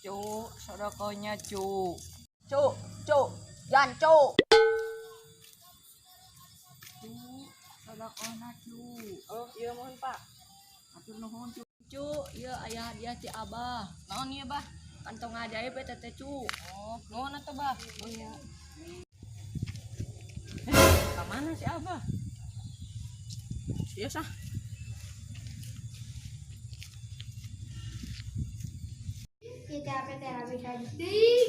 Cu, sodakohnya cu. Cu, cu, jan cu. Cu, sodakohna cu. Oh, iya mohon Pak. Atur nuhun cu. Cu, ieu aya hadiah ti Abah. Naon ieu, Bah? Kantong ajaib eta teh cu. Oh, nuhun atuh, Bah. Oh iya. Ka mana si Abah? Iya sah. Kita apa teh rame cantik.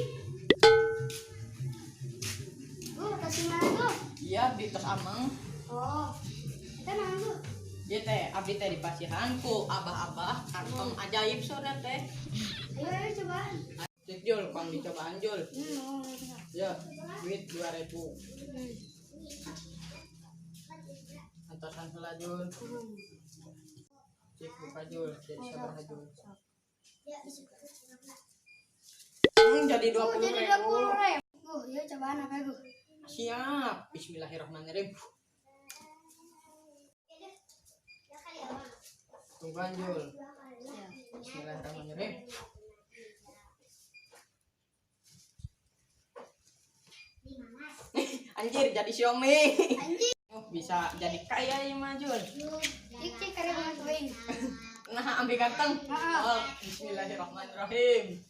Tas mana tuh? Iya, di tos ameng. Oh, kita mana tuh? Ieu teh abdi teh dipasihan ku abah-abah kantong ajaib sore teh. Ayo, ayo cobaan. Cek Jul, kong dicobaan Jul. Oh, coba. Ya, duit 2000. Antosan heula Jul. Cek buka Jul, jadi sabaraha Jul? Jadi Oh, 20 jadi ribu. 20 ribu. Oh, iya cobaan apa gue? Siap. Bismillahirrahmanirrahim. Tungguan Jul. Bismillahirrahmanirrahim. Anjir jadi Xiaomi. Anjir. Oh, bisa jadi kaya ya mah Jul. Cik cik karena banget cobain. Nah, ambil kantong. Oh, bismillahirrahmanirrahim.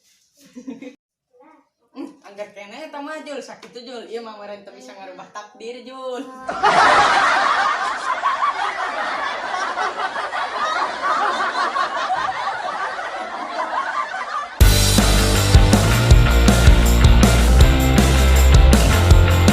Anggar kene eta mah Jul, sakitu Jul. Ieu mah meureun teu bisa ngarubah takdir Jul.